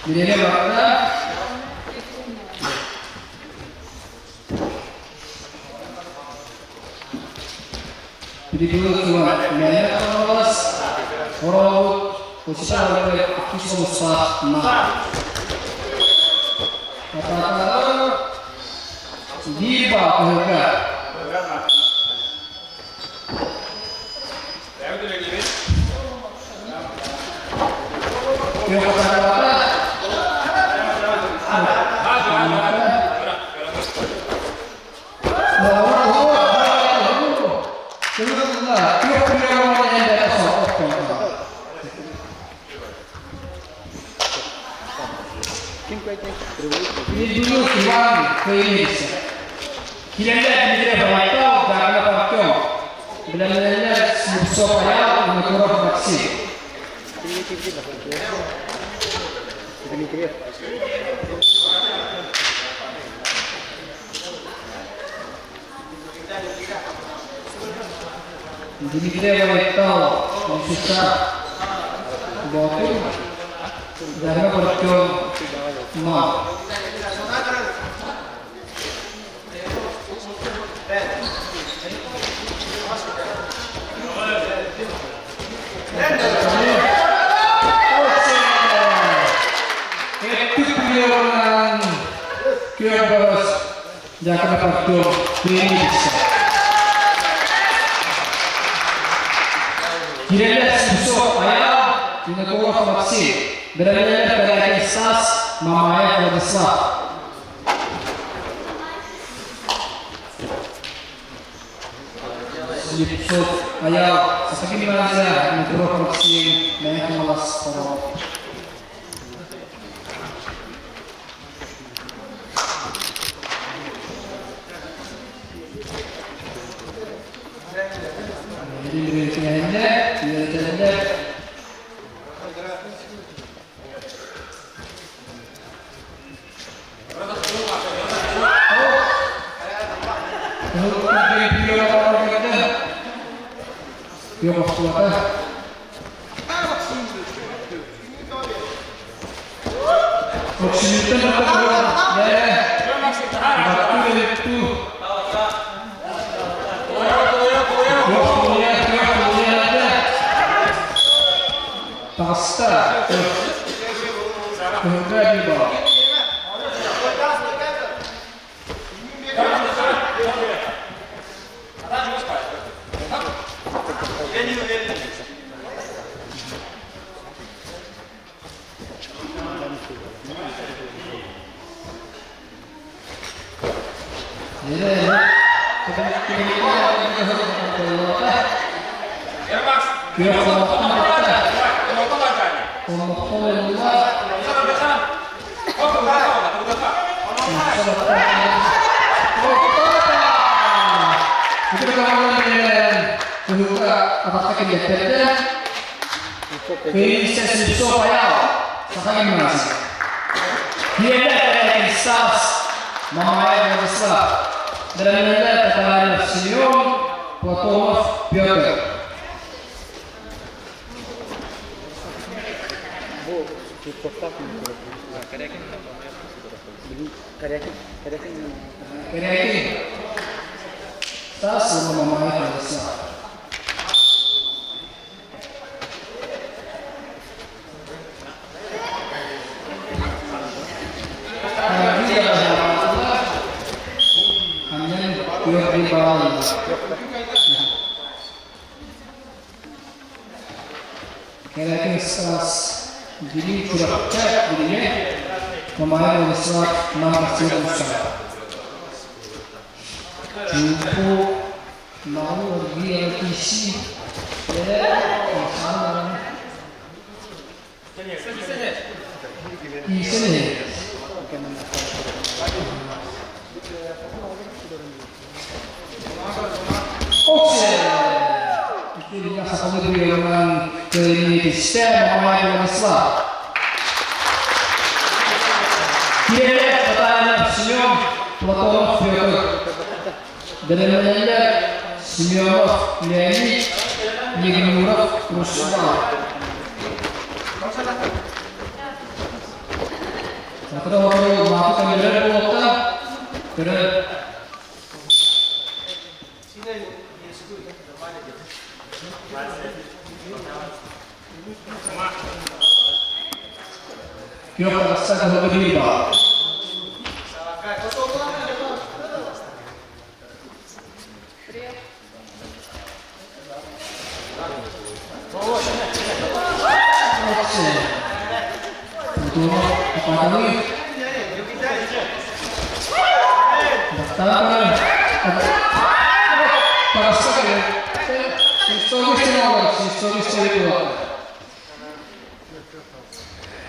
Бириэмэ барда. Прибылых Иван Мэйэ Хаҥалас, Хорообут, Учиталга иккис олустаах Нам. Атаакаҕа биир баа кыһылга. Күөх атаакаҕа Иван Кыйыйса. Килэллэр Дмитрий Балайтал, Дагнов Артем. Билэллэр Слепцов Аял, Винокуров Максим. Дмитриев. Дмитрий Балайтал, Мусуса Боотур, Дагнов Артем Ма. Өттүк күөх бөрөс Дьяконов Артем Кирилловича. Кириллов Сусов Аял, Винокуров Максим, Биралелев Корякин Стас, Мамаев Владислав. Слепцов Аял, Саха гимназия, Винокуров Максим, Мэҥэ Хаҥалас Хоро. Үөрэтэллэр, үөрэтэллэр. Күөх охсуота. Өксүнүттэн баттыы Таҕыста. Кыһылга биир баар. Кыайыы Паял, Саха гимназия. Киэбэ Стас, Мамаев Владислав, Драмиле Татаринов Семен, Платонов Петр. Бу Корякин. Корякин. Стас Мамаев Владислав. Кэрэтин саас Билии Чурапчы билиҥэ Мамаев Владислав Нам Мустафа Чуумпу Наҕыл оргуйа киирсии Киирсэн иһэр. Итиннэ сахалыы буйалынан кэлиниэтистэ Мамаев Владислав. Киэлэ Татаринов Семен, Платонов Петр. Бэлэмнэнэллэр Семенов Леонид, Егнуров Руслан. Сотору мааты көмөлөр буолуохтара. Көрө Күөх тахса кыһылы биир баар.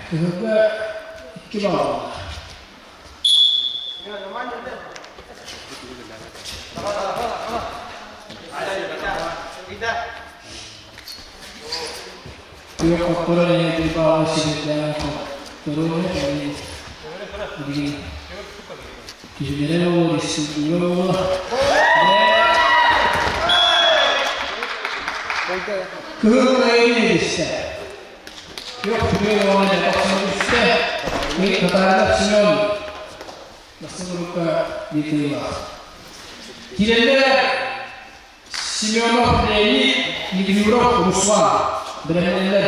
Кыһылга икки бааллаах. Күөх хотторор эйэтин баҕа сибирдээх хотторуу билигин киһилэрэ буолуо, иссиилэрэ буолуо. Кыһыл кыайыы илистэ. Күөх күрүө уонна тохсон үстэ Татаринов Семен Бастакы биир Кириллэ Семенов Леонид, Негрюров Руслан, бэлэмнэнэллэр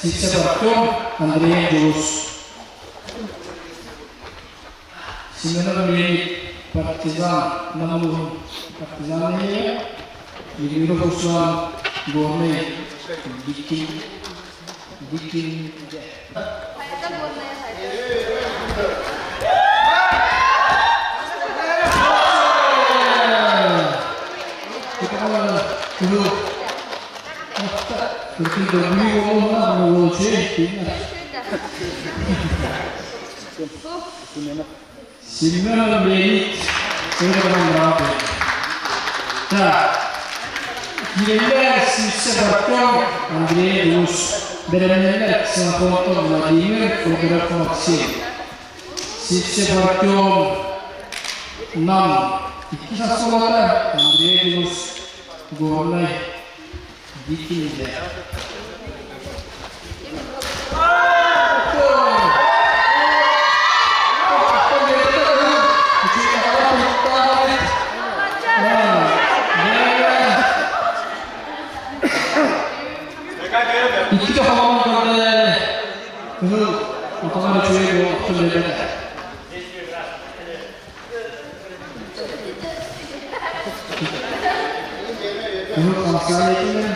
Сивцев Артем, Андреев Дьулус. Семенов Леонид партизан Нам партизан нэһилиэгэ, Негрюров Руслан Горнай Дикин Дикин Хайата Горная хайата. Семенов Леонид Сырдыгынан быраап Так, киирэллэр Сивцев Артем, Андрей Дулус, бэлэмнэннэр Ксенофонтов Владимир, Федоров Максим. Сивцев Артем Нам иккис оскуолата, Андрей Дулус Горнай Дикинде. Иккитэ холоон көрдө кыһыл отоҕор үчүгэй буолуохтун диэбэтэ. Кыһыл хамсаан этилэр.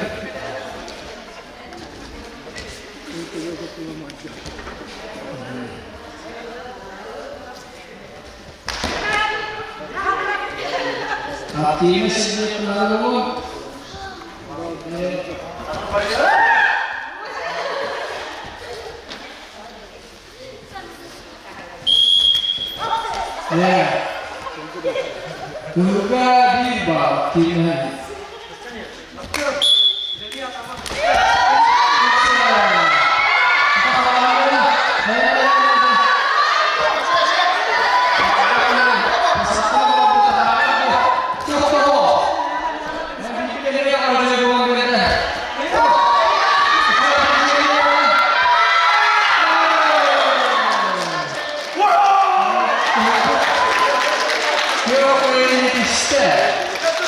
Активно сидит на голову. Кыһылга биир баар киинэ.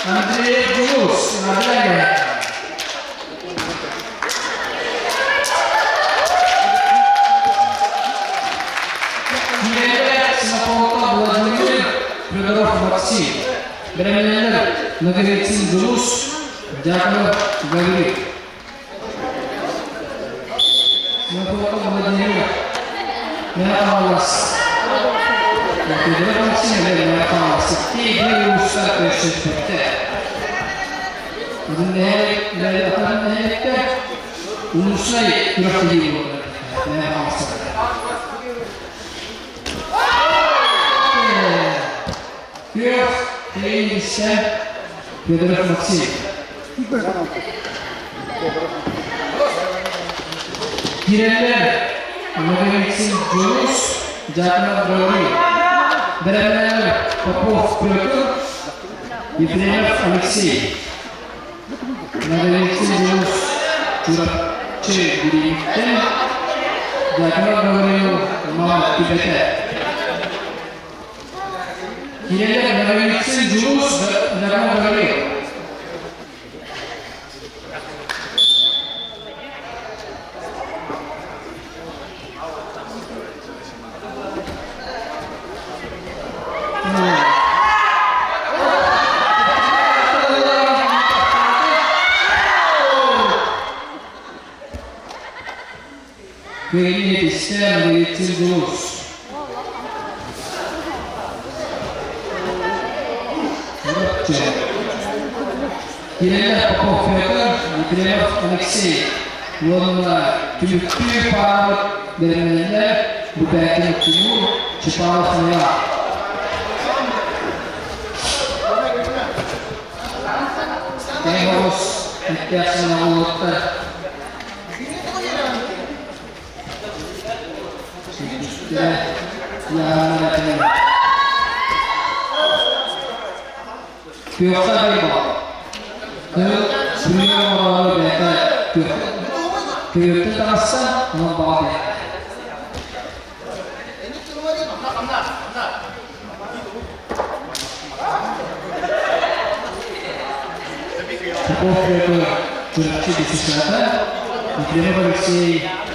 Андрей Дулус, Надежда. Киирэллэр Ксенофонтов Владимир, Федоров Максим. Бэлэмнэнэллэр Ноговицын Дулус, Дьяконов Гаврил. Ксенофонтов Владимир, Мэҥэ Хаҥалас. Федоров Максим, Мэҥэ Хаҥалас. Икки биир улуустар көрсүспүттэр. Атын нэһилиэктэр улуусай күрэхтэһии буолар. Мэҥэ Хаҥаластар. Күөх Кириллиссэ Федоров Максим. Кириллэр Ноговицын Дьулус, Дьяконов Гаврил. Бэлэмнэнэр Попов Петр, Ефремов Алексей. Ноговицын Дьулус Чурапчы Бирииттэн, Дьяконов Гаврил Мал Түбэтэ. Киирэллэр Ноговицын Дьулус, Наган Гаврил. Кыайыы итистэ Ноговицын Дьулус. Кириллов Попов Петр, Ефремов Алексей уонна түмүктүүр паарабыт бэлэмнэннэ Бубякин Тимур, Чепалов Мила. Тэҥ икки сыаналаах Күөххэ биир баал. Кыһыл сымыйа оҥороору бэйэтэ күөх. Күөхтэн таҕысса, онон баҕа бэйэтэ. Попов Петр Чурапчы ДССР, Ефремов Алексей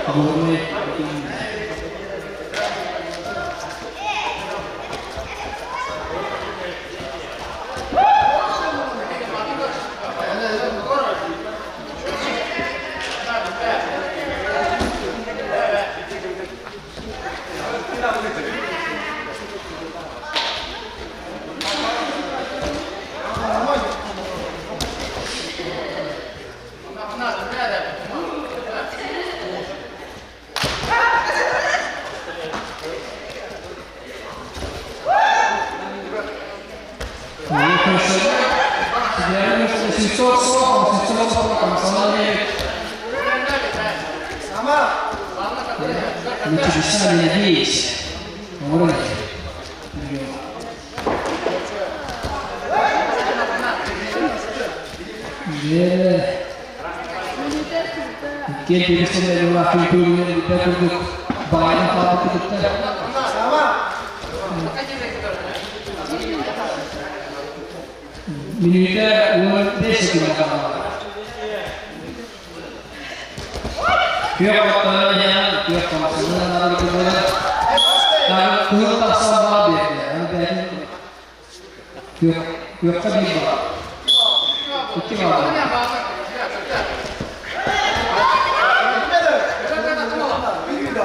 Горнай. На чудеса не надеюсь. Иккиэн биирдэстэрэ культурунан билбэт курдук баҕайы хаалбыт кытта. Мүнүүтэ 15 секунда хаалла. Күөх отторо иһэн күөх хамсанан аналытыллар. Кыһыл тахсан баҕа биэрдэ. Аны бэйэтин күөх күөххэ биир баҕа. Икки баҕа.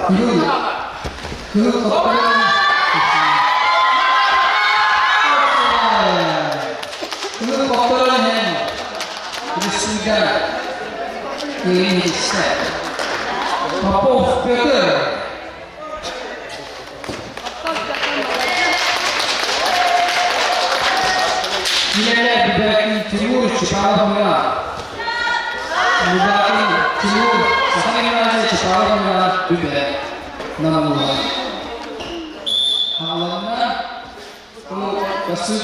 Кыһыл кыһыл хотторон Кыһыл хотторон иһэн Республика Кириэстэ Попов Петр. Киинэлэр Бибэкин Тимур Чапаев Мурат. Бибэкин Тимур Саха гимназия Чапаев Мурат Бүбэ Намылла. Хааланна Бассыыр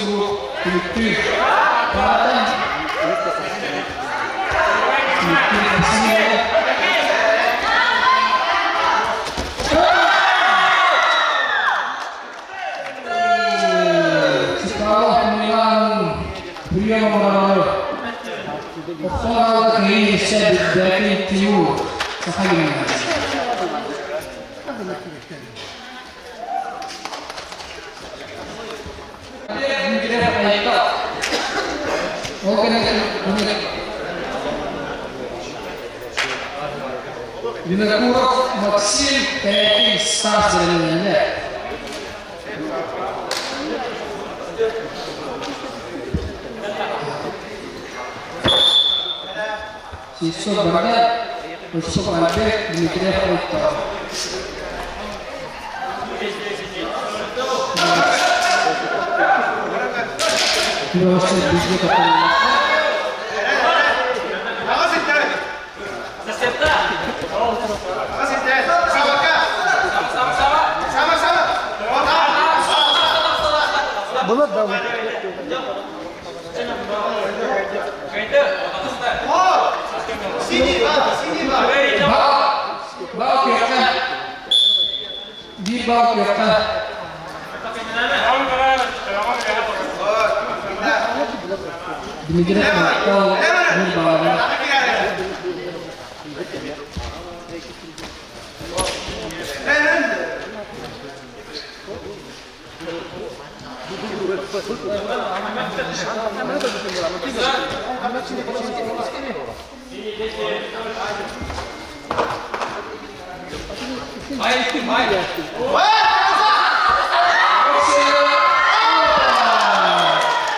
түмүктүүр. Паата түмүктүүр Бассыыр. Сыстаалаах Милан прием оҥорор. Охсоон киһи истэ Бэркин Тимур Саха гимназия. Винокуров Максим Пятый Стас бэлэмнэннэ. Сивцов Богдан, Кольцов Альберт, Дмитриев Виктор. Было да. Баал күөххэ. Биир баал күөххэ. Дмитрий Махтал бір баланы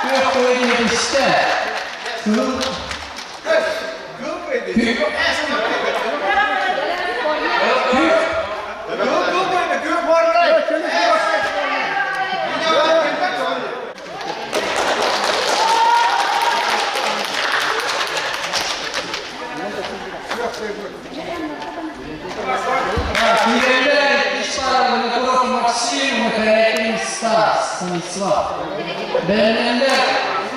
Күөх көйгүтүстэ. Киирэллэр Исаев Максим Михаил Стас Станислав. Бэлэмнэннэр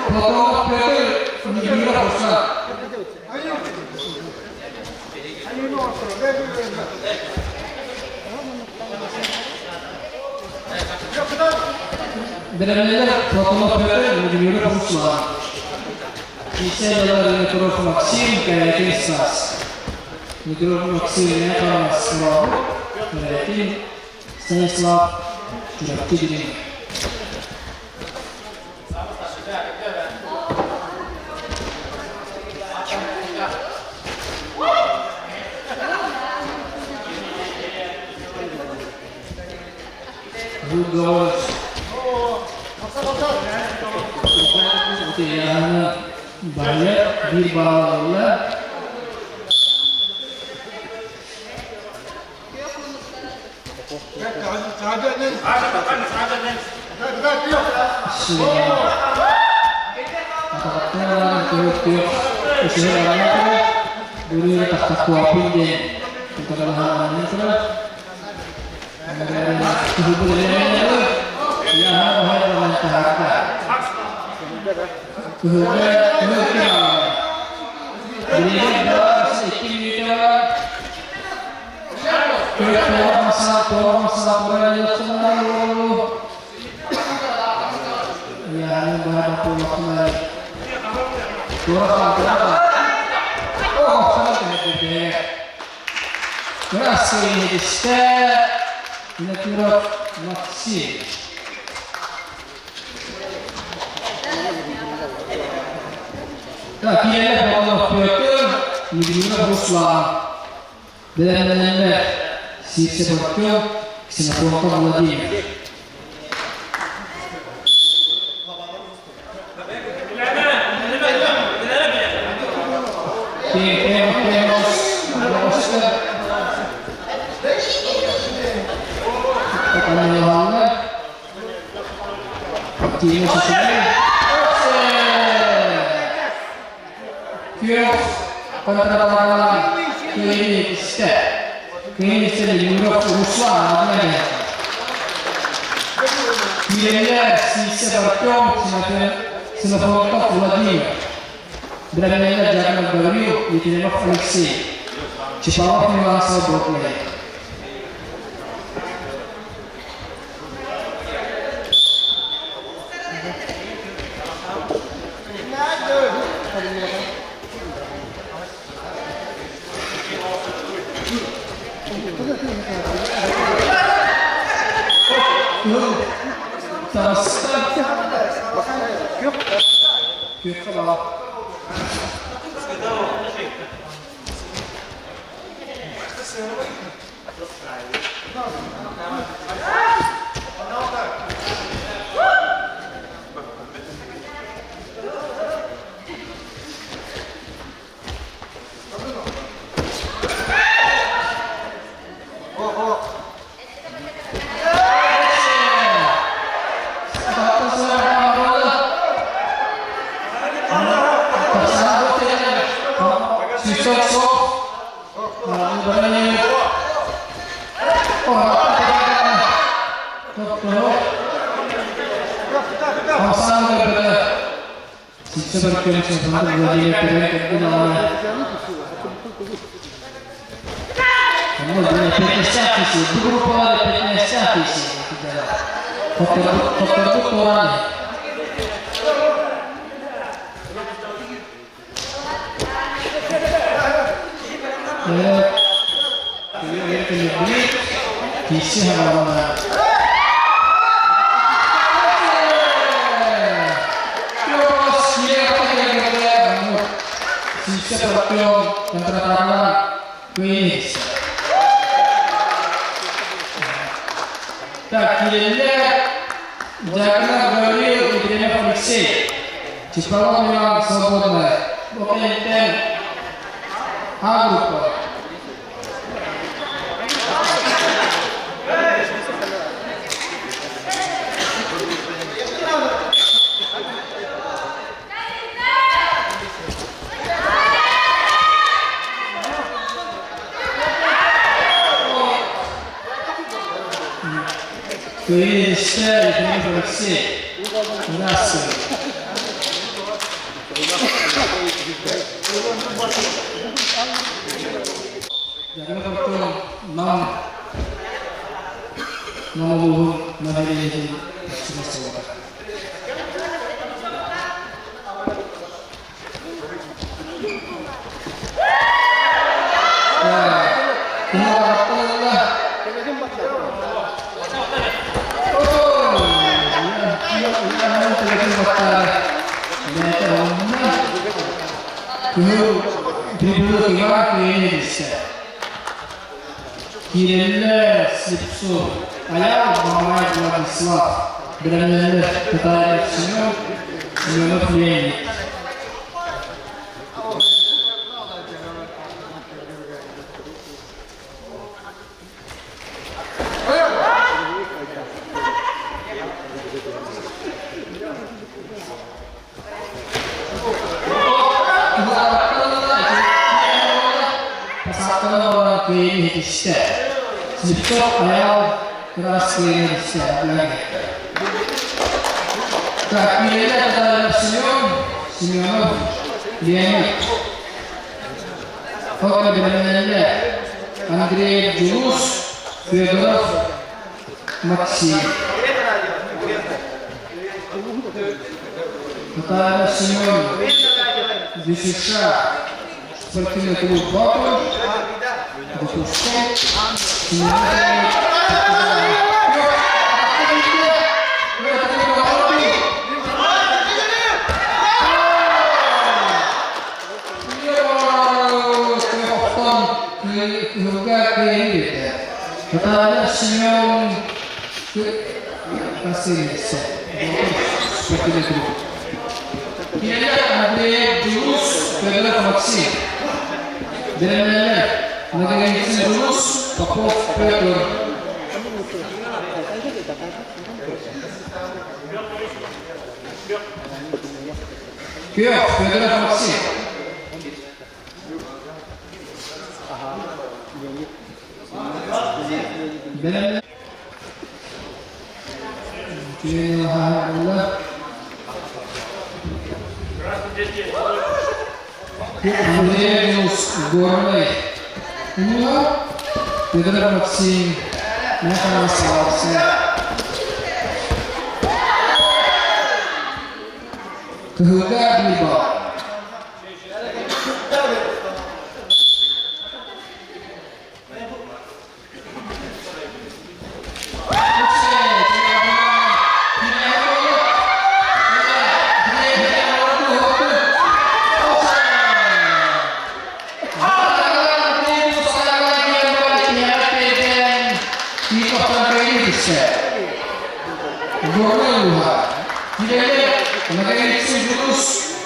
Платонов Петр Нигмиров Руслан. Бэлэмнэннэр Платонов Петр Нигмиров Руслан. Киирсэллэр Винокуров Максим Михаил Стас. Винокуров Максим Станислав Михаил Станислав Чурапчы Дириҥ. Утуйааны баайар биир бааллар. Максим. Так, Кириэлэ Павлов Петр, Людмила Руслан. Бэлэмнэнэллэр Сивцев Артем, Ксенофонтов Владимир. Күөх контрабандалаан кыайыы истэ. Кыайыы истэ Юров Руслан Адманин. Киирэллэр Сиисэ Артем, Ксенофонтов Владимир. Бирэмэннэр Дьяконов Гаврил, Екимов Алексей. Чепалов Иван Свободный. Таҕыста. Күөххэ баҕа. Киирсии саҕаланна. Так, киирэллэр Дьяконов Гаврил Ефремов Алексей, Чепалов Иван Свободная, бу кэнниттэн А группа. Кыайыы Ефремов Алексей. Здравствуйте. Дьяконов Артем Нам Нам улууһун нэһилиэгин сулууспалара. Киирэллэр Слепцов, Айаал Мамаев Владислав, бэлэмнэнэр Татарев Семен, Семенов Леонид. Кыайыы Слепцов Айаал ыраас кыайыыны иһиттэ. Так, Киирэлэ Татаринов Семен, Семенов Леонид. Фото бэлэмнэнэллэр Андрей Дьулус, Федоров Максим. Татаринов Семен, Дюсюша, спортивный клуб «Батл», Дьокуускай, Татаринов Семен Васильевич, спортивный клуб. Киэлэ Андрей Дьулус, Федоров Максим. Бэлэмнэнэр Наговицын Дьулус, Попов Петр. Күөх Федоров Максим. Бэлэмнэнэр Андрей Горный. Петр Максим Михайлович. Кыһылга Биба.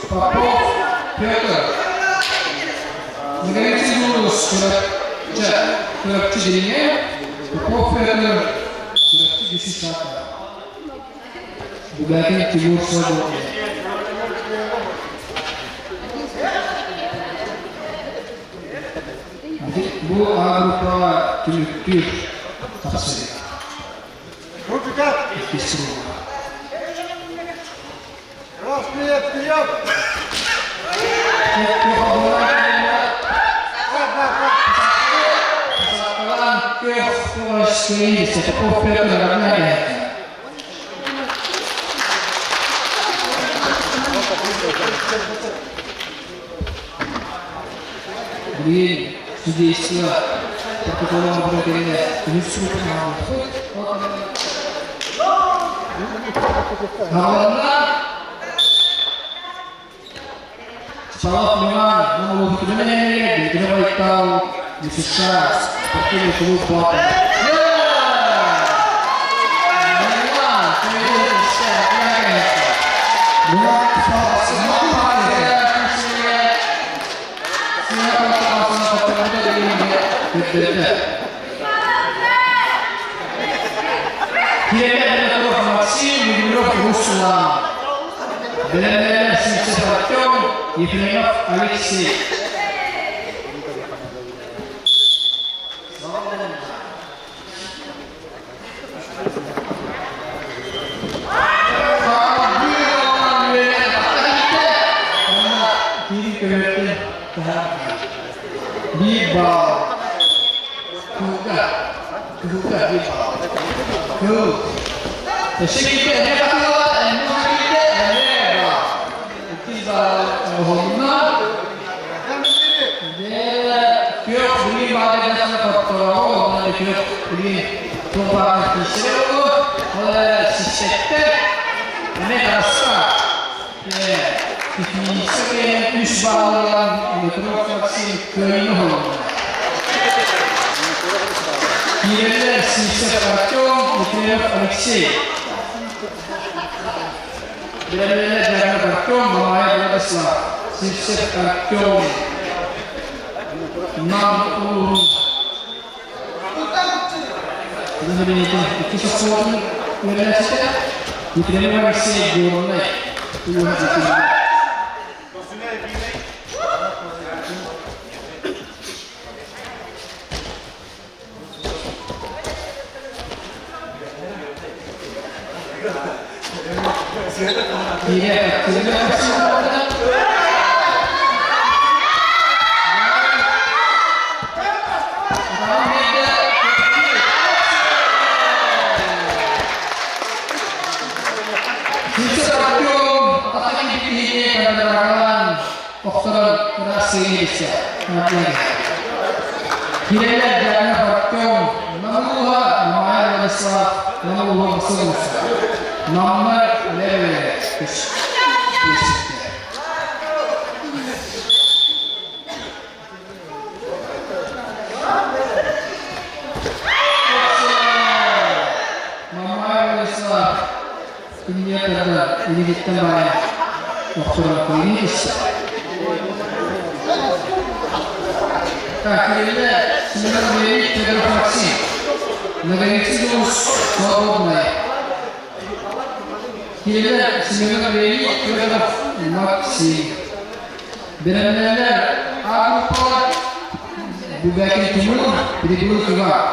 Попов Петр. Наговицын Дьулус Чурапчы Дириҥэ, Попов Петр Чурапчы Десятата. Бугатин Тимур Свободный. Бу А группаҕа түмүктүүр тахсыы. Иккис сылга. Билигин Судейство протокола оҥорбута кэриҥэ үһүс суутун ааҕыахпыт. Хааланна Салах Милан Монолугутунан эмиэ Дмитрий Байтал ДЮСШ спортивный клуб Боотур. Максим Егоров Руслан. Бэлэмнэнэр Сивцев Артем, Ефремов Алексей. Биир баал. Кыһылга. Кыһылга биир баал. Кыһыл. Өссө биирдэ эмиэ хатылала, эмиэ биирдэ эмиэ баал. Иккис баал оҥоһулунна. Күөх билии баайдасына тохтороҕу уонна күөх билии туох киирсэрэ буолуо. Ол сиссэттэр эмиэ таҕыста. Техническэй үс баалынан Петров Максим кыайыыны оһолонно. Киирэллэр Сивцев Артем, Ефремов Алексей. Билэллэр Дьяконов Артем, Мамаев Владислав, Сивцев Артем, Нам улууһун Иккис оскуолатын үөрэнээччитэ Ефремов Алексей Горнай улууһа бүтүннүү. Охторон ыраастыыр Кирэлэр Дьаҥа Артем, Намылуха Майя Владислав, Намылуха Василовна, Намнар Леве Мамаев Владислав, Киниэхэ илигиттэн баайа охторон кыайыы түстэ. Так, Кириллэ Семен Андреевич Федоров Максим. Наговицын Дьулус Свободная. Кириллэ Семен Андреевич Федоров Максим. Бэлэмнэнэллэр А группалар Бубякин Тимур, Прибылых Иван.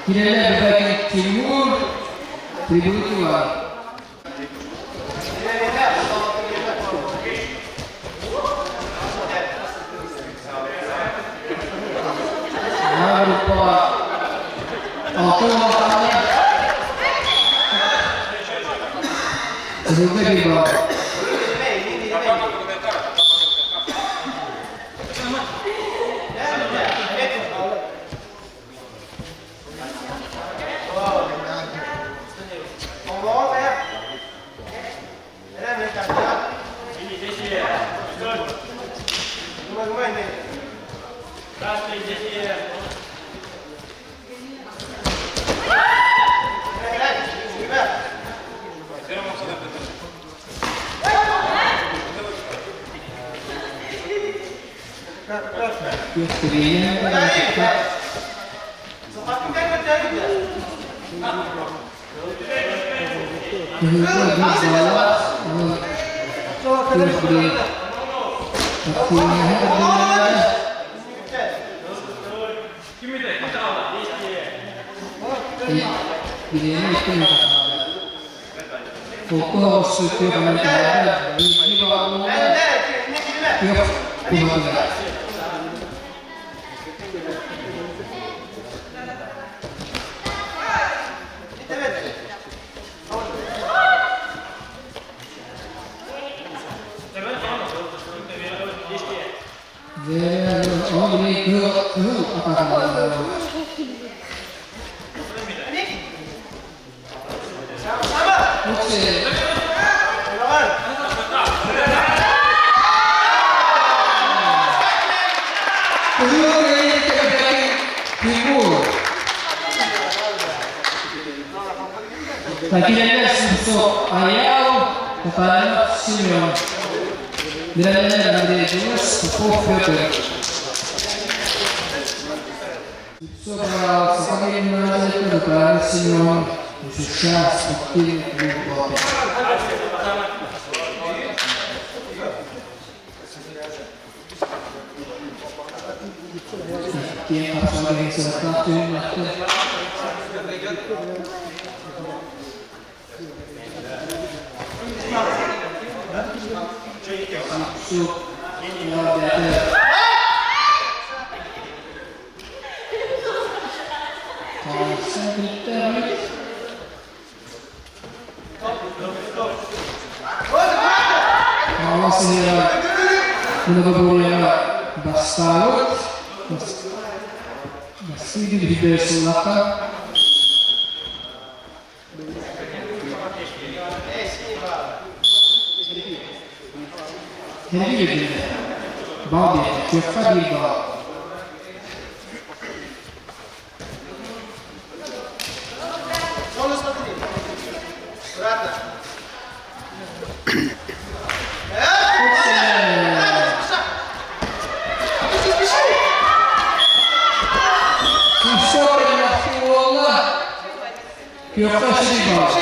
Кинилэр Бэкин Тимур Прибылых Группаҕа алта уолаттаах Кыһылга биир баар. Үөскүрүйэн Кыһылга биир баалаах. Онон күөх били активнаһы көрдөрүллэр. Билиэни икки Холку оҕурсу күөх ынан таһаарда, биирдии баҕалаах күөх туһатыгар. Ол били кыһыл атаҕалаах. Такилерler Симсо Аял, Татаринов Семен. Миралина Андрей Денис, Попов Петр. Саха гимназията Наталья Семенова Ушуша спортивный клуб Иккиэн хапсаҕай сылтах түһүмэхтэр. Суп Бастаабыт Василий Бесулака Эһиги билэ, бал диэтэ, күөххэ биир бал. Уола Күөххэ сир баар.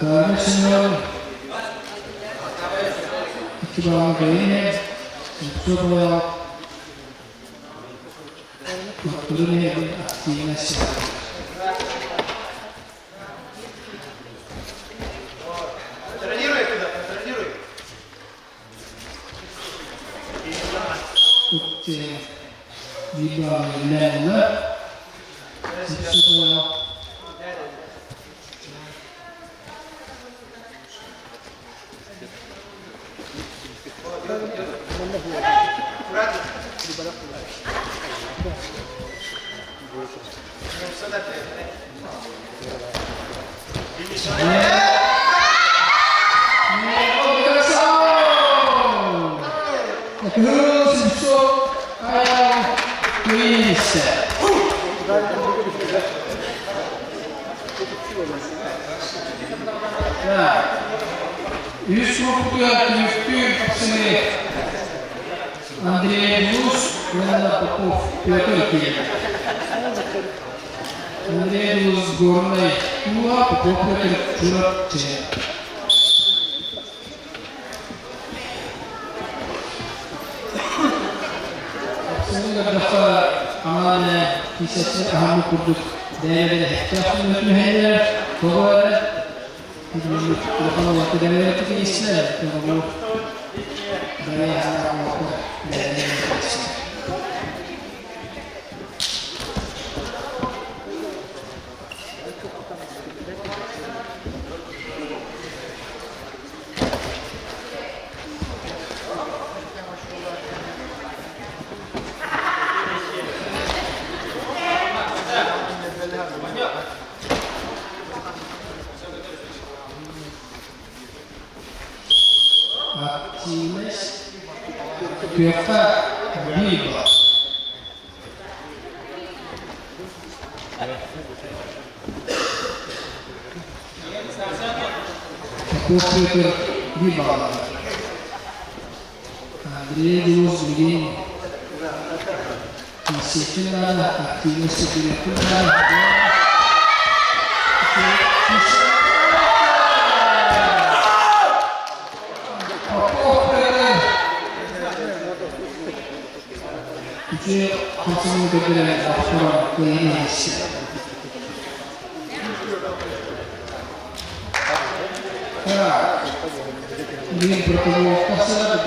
Галя Семенов, Иван Гаинин, Ютубова, Культурная активность. Контролируй туда, контролируй. Либо Ютубова. Үс курдук түмүктүүр сыны Андрей Лус уонна Попов Петр киирэр. Андрей Лус Горнай Тула, Попов Петр Чурапчы. Амаан кисэтин аһаммыт курдук бэйэ-бэйэ түһэллэр, тоҕо эрэ улахан уолаттар бэйэ-бэйэ киирсэр, тоҕо бэйэ бэйэ Активность Күөххэ биир баар. Попов Петр биир баҕалаах. Андрей Диос билигин Сиэххин наада, активность сирдириэххин наада. Ити хамсаныы көрдөрөн охторон кыайан иһиссэ. Билигин протокол тахсара да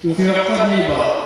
Күөххэ биба.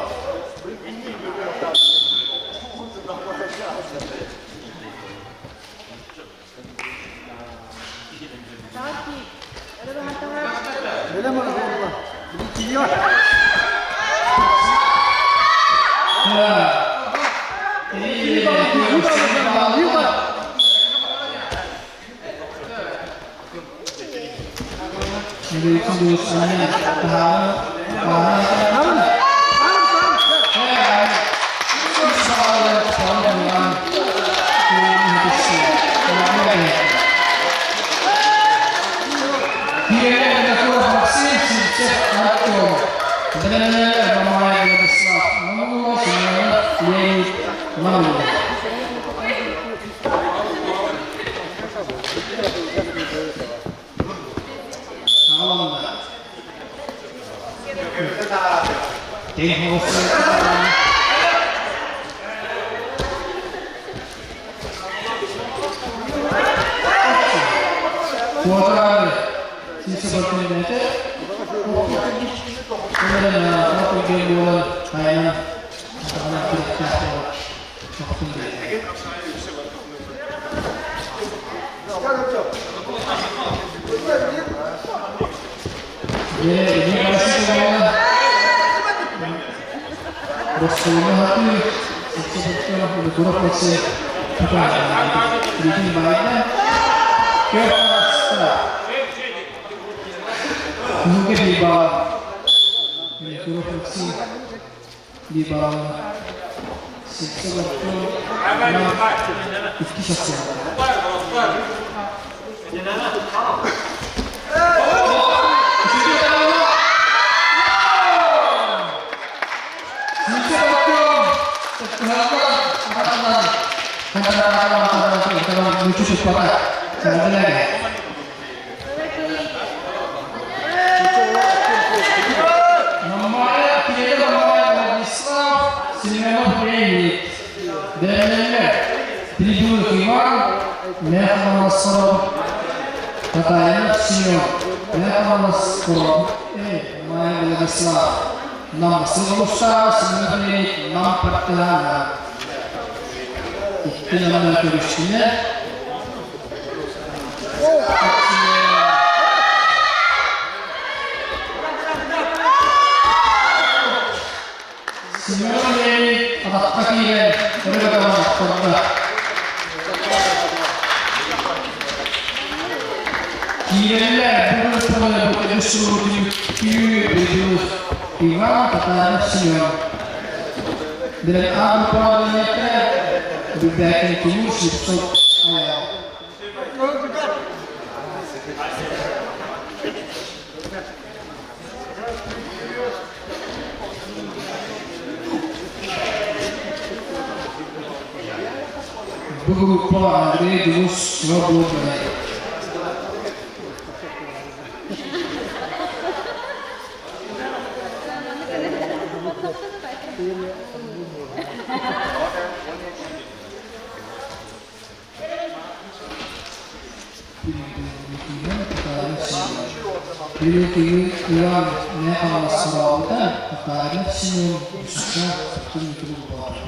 Билигин Иван Михайлович сорообута Татаринов Семен Юсупов Дмитрий Боотур.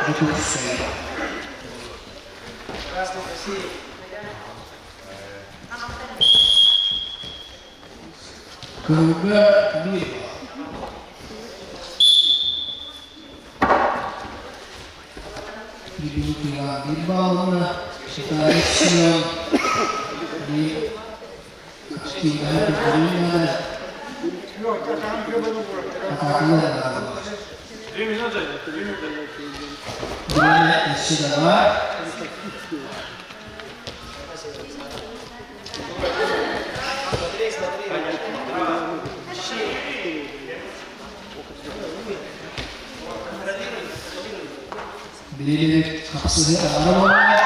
Дьокуускай. Кыһылга биир Билигин биир баалына Виталий Семен биир Билигин хапсыһыы аҥара буолла.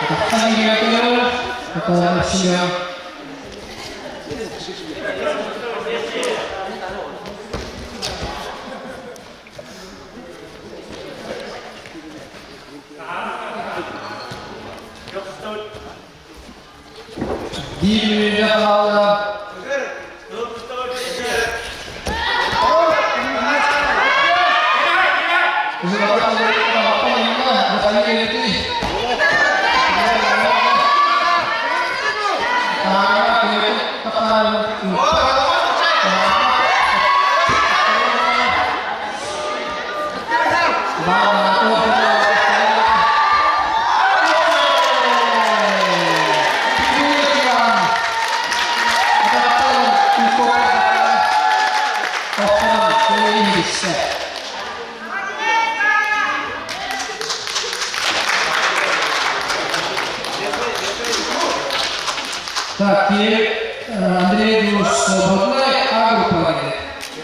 Атахтан иһиэтилэр, Атаҕа Биир мүнүүтэ хаалла. Так, теперь Андрей Дурус свободный, А группа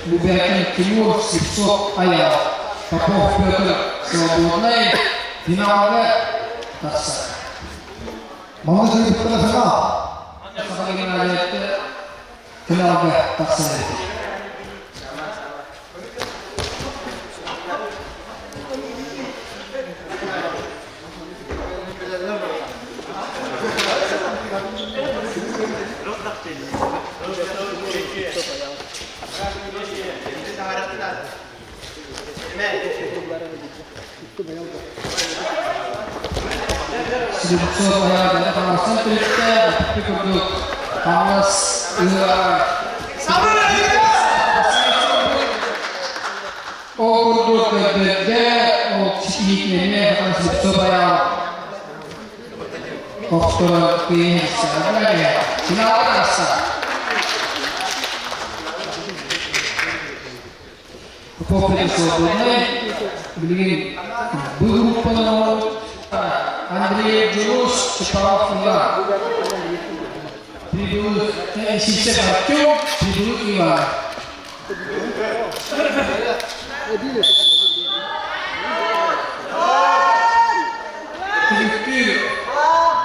Бубякин Тимур, Слепцов Аял. Попов Петр свободный. Финалга тахсар. Манна кэлбиттэрэ финал. Саха гимназията финалга тахсар. Слепцов Аял Хаҥаластан төрүттээх, ити курдук Хаҥалас ыһыаҕар Ол курдук көрдөрдө, ол ситиһиитин эмиэ Слепцов Аял охторо кыайан Финалга тахса. Попов свободный. Билигин бу группанан оҥорбут Андрей Дьулус Чапалов Иван. Прибылых Сивцев Артем, Прибылых Иван. Түмүктүүр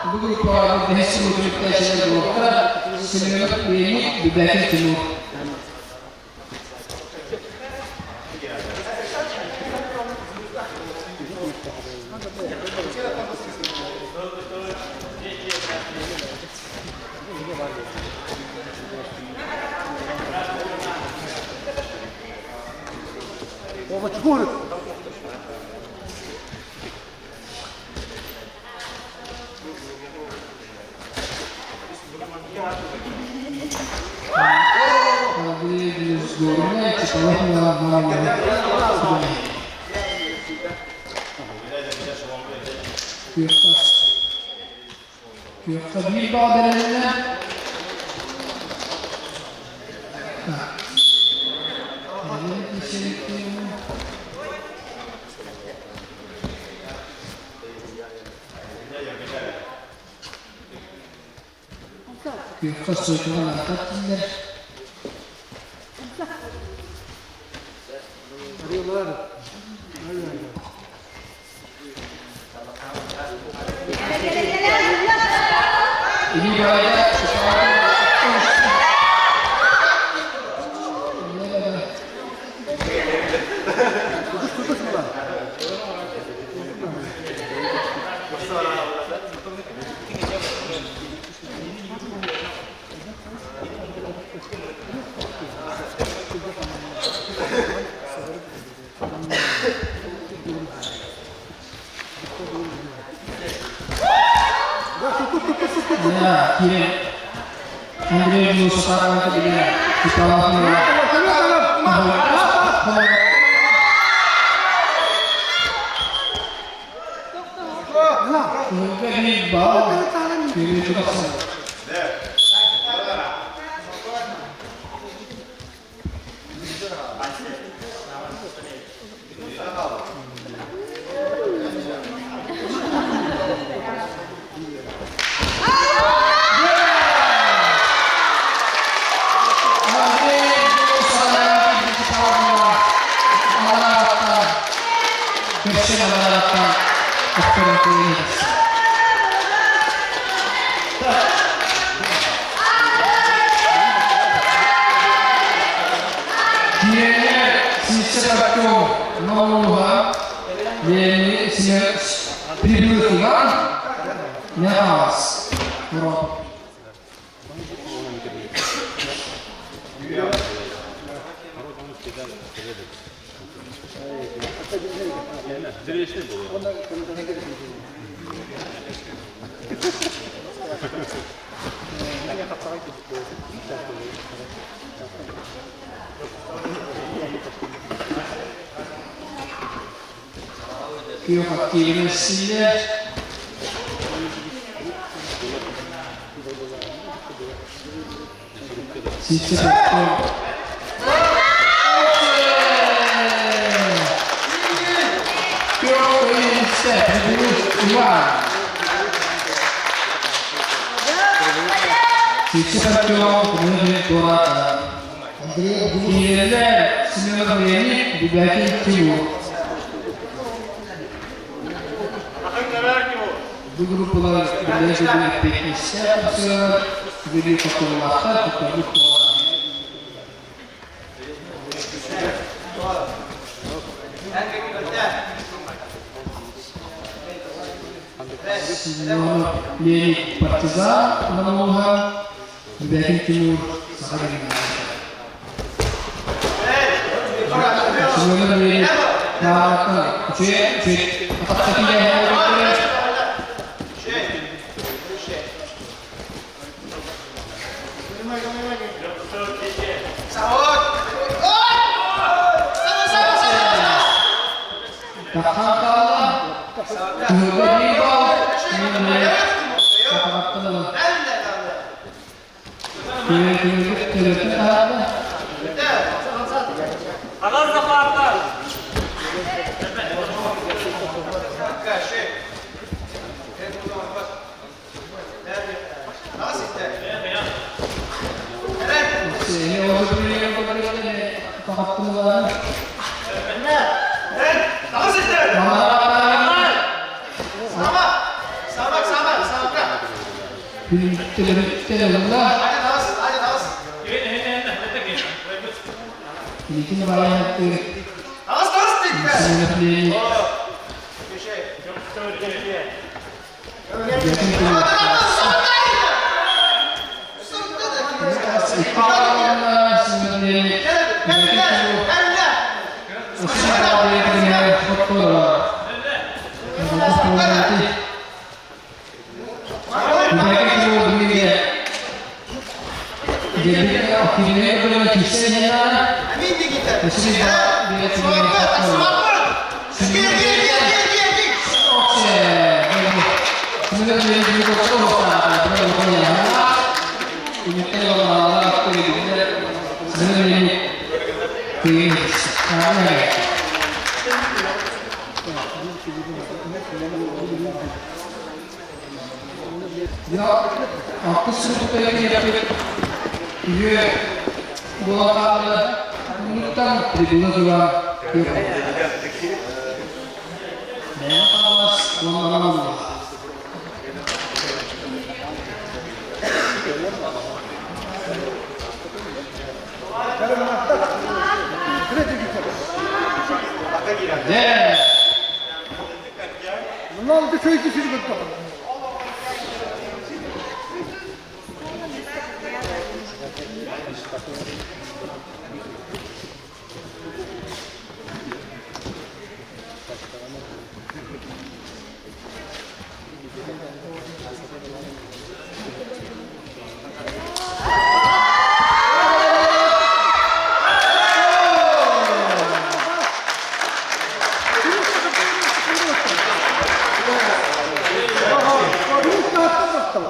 бу группаҕа бэһис сыл түмүктээччилэр буолуохтара Семенов Леонид, Бубякин Тимур. Күөххэ биир баҕа бэрилиннэ. Күөххэ сойкоҕо наата дииллэр. Илии баайда Kiri Andrei Musa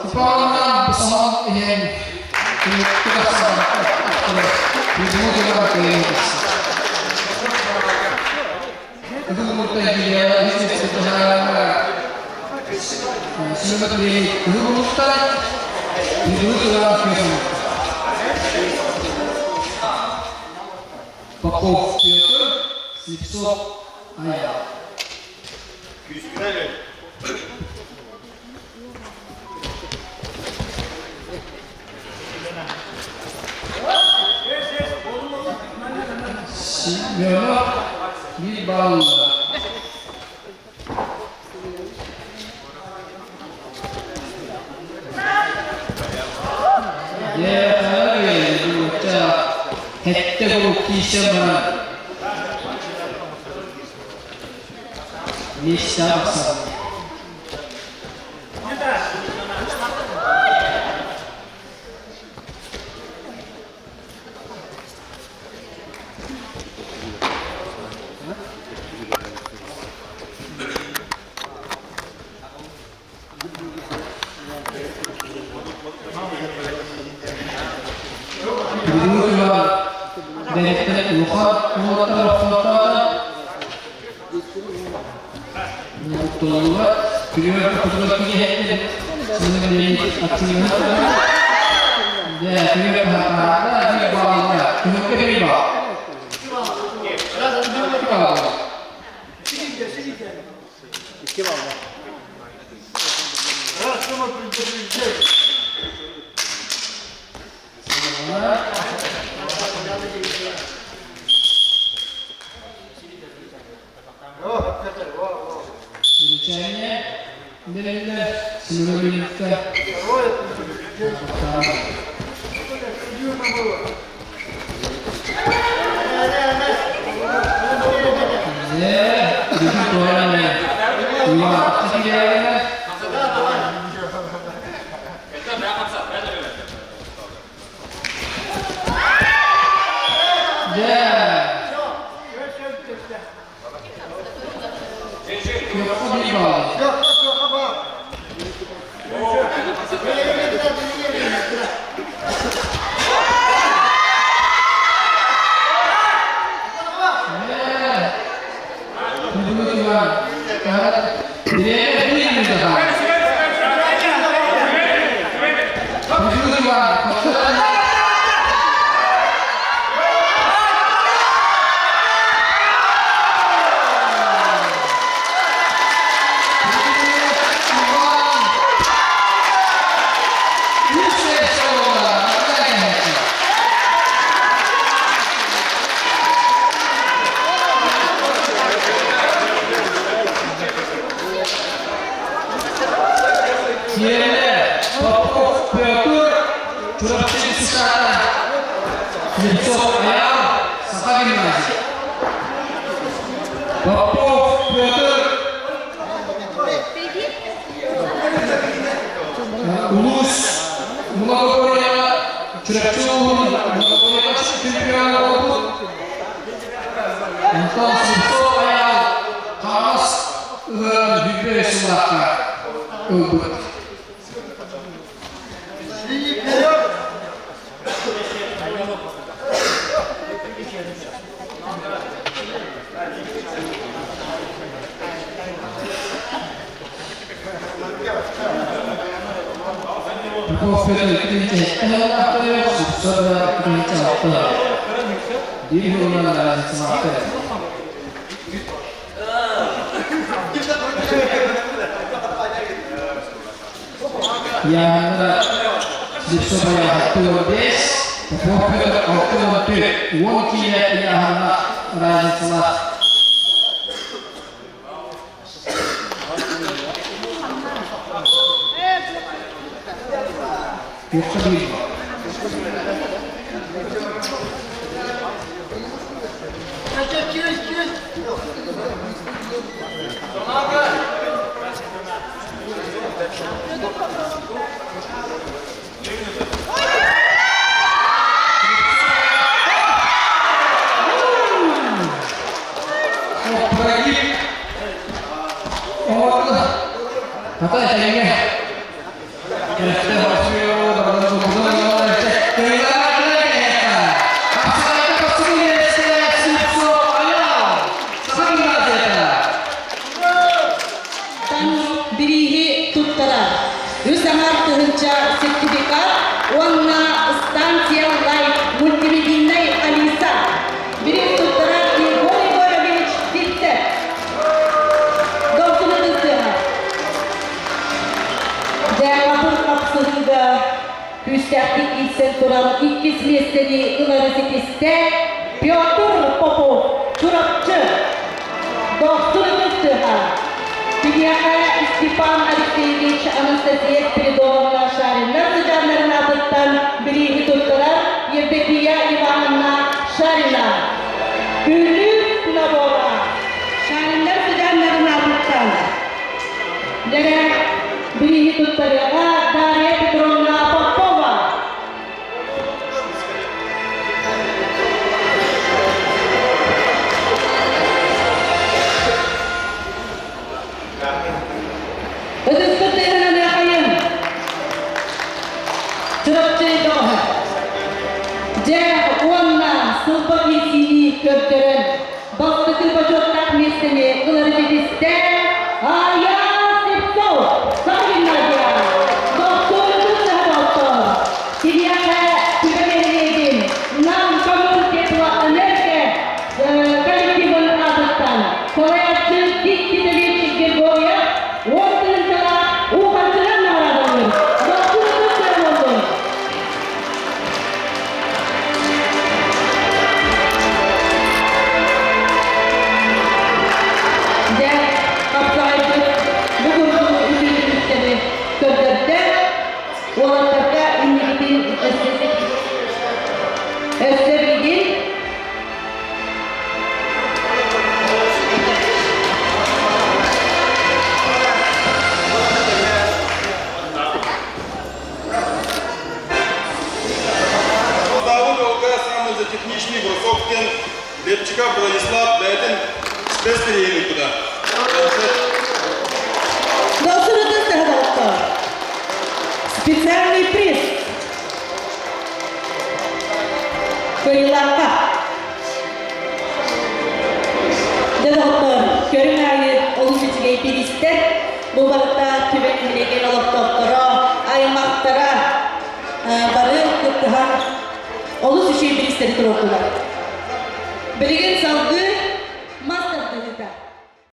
Купаалынан иһэн Попов Петр, Слепцов Аял. Күүскүнэн Семенов биир баллы. Дьэ, Хэттэ куруук киирсэн баран миэстэ тахсар. Бүгүҥҥү күнүҕэ бэйэттэн улахан уолаттар охсуохтаата. Туттуллубат күнүгэр кутугар киһи Дьэ, күнүгэр таһаарда, биир баалла, күнүккэ биир баал. Икки баал. Икки балла. Примечание. Билэллэр, сыҥырыылыкка. Дьэ, бүтүн туоран Улаатта киирээҕинэ Дьэ, күөххэ биир баҕа. Сиэрэ Попов Петр Чурапчы Сусата Слепцов Аял Саха гимназия Попов Петр Улуус Многоборьеҕа Чурапчы улууһун Многоборьеҕа чемпиона буолбут. Онтон Слепцов Аял Хаҥалас ыһыаҕын бүппэ сыллаахха ылбыт. Попов Петр иккинчи Супсада иккинчи алта. Биир уонна разницалаахтар. Яна Слепцова 65, Попов Петр 64, 10 киилэ ыйааһыннаах разницалаах. Күөххэ биир бал. Прогиб. Оҥордо. Хата этэҥҥэ. Бирииһи туттарар. Үс аҥар тыһыынча сертификат уонна станция Лайт мультимедийнай Алиса. Бириис туттарар Егор Егорович Сивцев. Дохсуну тыстыаҕа. Дьээҕабыр хапсыһыыга күүстээхтик иирсэн туран иккис миэстэни ылары ситистэ Петр Попов, Чурапчы. Дохсун ытыс Киниэхэ Степан Алексеевич Анастасия Спиридоновна Шариннар сыдьааннарын аатыттан бирииһи туттарар Евдокия Ивановна Шарина. Күлүүс набора Шариннар сыдьааннарын аатыттан Дьэрэ бирииһи туттарыаҕа Дарья Петровна Попова. Ытыспыт тыаһынан аахайын Чурапчы доҕоһо. Дьэ уонна сылба киирсиини көрдөрөн бастакы бочуоттаах миэстэни ылары ситистэ Ая Слепцов, Саха гимназия, Дохсуонутун саһа Киниэхэ Түбэ нэһилиэгин Нам Коммунтеплоэнерго коллективын аатыттан салайааччы Дик Титович Григорьев уон тыһыынчалаах уу-харчынан наҕараадалыыр. Дохсуонутун саһа буоллун! Дьэ, хапсаҕайбыт бу курдук үтүө түмүктэри көрдөрдө. Уолаттарга инникитин өссө билигин Ставили ОГС саме за технічний бросок тен Лепчика Владислав бэйэтин спецпериэни куда. Досырытын саһадалта. Специальный приз. Кыйылаахха. Дьэ доҕоттор, көрүҥ аайы олус үчүгэй бириистэр. Бу барыта Түбэ нэһилиэгин олохтоохторо, аймахтара бары кыттыһан олус үчүгэй бириистэри туруордулар. Билигин салгыы.